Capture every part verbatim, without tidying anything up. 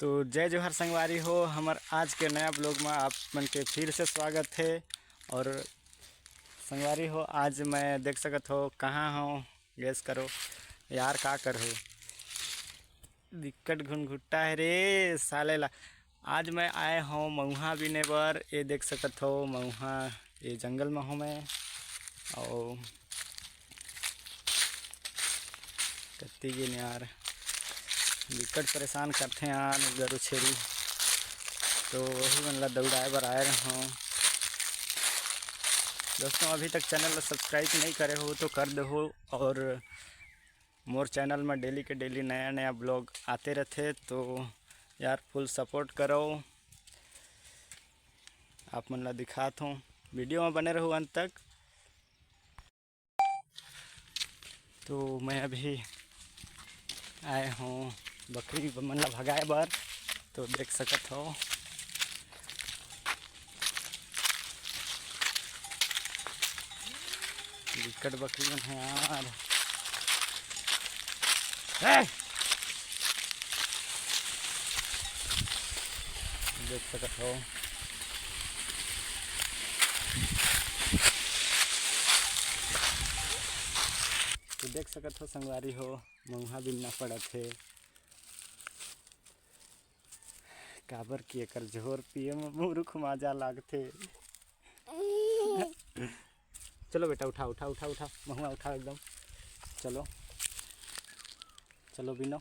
तो जय जोहार संगवारी हो, हमर आज के नया ब्लॉग में आप मन के फिर से स्वागत है। और संगवारी हो, आज मैं देख सकत हो कहाँ हूँ, गेस करो यार, का कर हो, बिकट घुनघुट्टा है रे साले ला। आज मैं आए हूँ मऊहा बीने बर, ये देख सकत हो मऊहा, ये जंगल में हूँ मैं। और कत्ती गिन यार, बिकट परेशान करथे यार गरु छेरी, तो वही मन ला दौड़ाए बर आए रहूँ। दोस्तों, अभी तक चैनल ला सब्सक्राइब नहीं करे हो तो कर दो, और मोर चैनल में डेली के डेली नया नया ब्लॉग आते रहते, तो यार फुल सपोर्ट करो। आप मन ला दिखात हूँ, वीडियो में बने रहू अंत तक। तो मैं अभी आए हूँ बकरी मन ला भगाए बर, तो देख सकत हो बिकट बकरी मन है यार। ए! देख सकत हो, तो देख सकत हो संगवारी हो, मऊहा बिनना पड़त हे, काबर कि एकर झोर पिए म मुरुख मजा लागथे। चलो बेटा, उठा, उठा, उठा, उठा, महुआ उठा एकदम। चलो, चलो बिनो।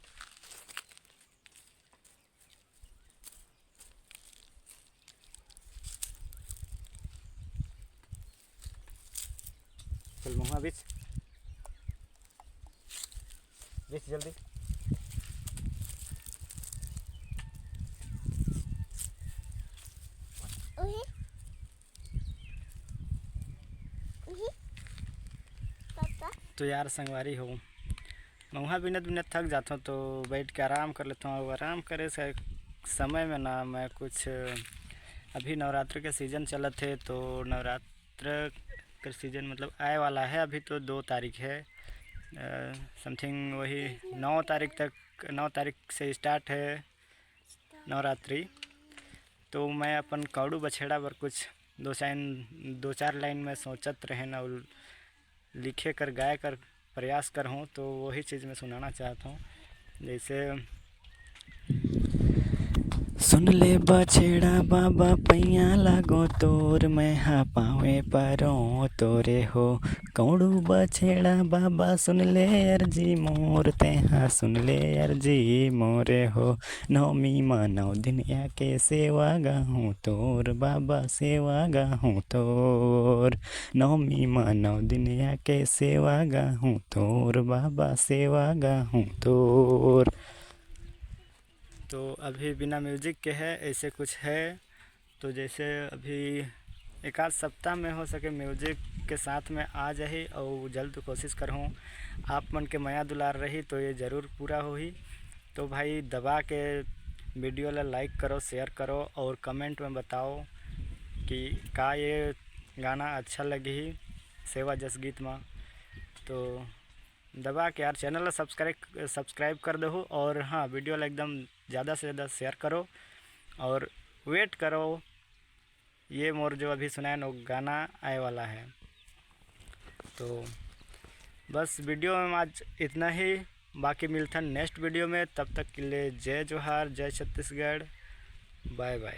चल महुआ बीच, बीच जल्दी। उही, उही, पापा। तो यार संगवारी हो, महुआ बिनत बिनत थक जाथों तो बैठ के आराम कर लेथों। और आराम करे से समय में ना मैं कुछ, अभी नवरात्र के सीजन चलत हे, तो नवरात्र के सीजन मतलब आए वाला है। अभी तो दो तारीख है, समथिंग वही नौ तारीख तक, नौ तारीख से स्टार्ट है नवरात्रि। तो मैं अपन कौड़ू बछेड़ा बर कुछ दो चाइन, दो चार लाइन में सोचत रहेन अउ लिखे कर, गाए कर प्रयास करहूँ, तो वही चीज़ मैं सुनाना चाहत हूँ। जैसे, सुन ले बछेड़ा बाबा, पैया लागो तोर, मैं हा पावे परो तोरे हो। कौड़ू बछेड़ा बाबा, सुन ले अर्जी मोर, तेहा सुन ले अर्जी मोरे हो। नवमी मा नौ दिन आके सेवा गाहूँ तोर, बाबा सेवा गाहूँ तोर। नवमी मा नौ दिन आके सेवा गाहूँ तोर, बाबा सेवा गाहूँ तोर। तो अभी बिना म्यूजिक के है, ऐसे कुछ है। तो जैसे अभी एक आध सप्ताह में हो सके म्यूजिक के साथ में आ जाही, और जल्द कोशिश करहूँ। आप मन के मया दुलार रही तो ये ज़रूर पूरा होही। तो भाई दबा के वीडियो ला लाइक करो, शेयर करो और कमेंट में बताओ कि का ये गाना अच्छा लगही सेवा जस गीत मा। तो दबा के यार चैनल ला सब्सक्राइब, सब्सक्राइब कर दो। और हाँ, वीडियो ला एकदम ज़्यादा से ज़्यादा शेयर करो और वेट करो, ये मोर जो अभी सुनाए न वो गाना आए वाला है। तो बस वीडियो में आज इतना ही, बाकी मिलथन नेक्स्ट वीडियो में। तब तक के लिए जय जोहार, जय छत्तीसगढ़, बाय बाय।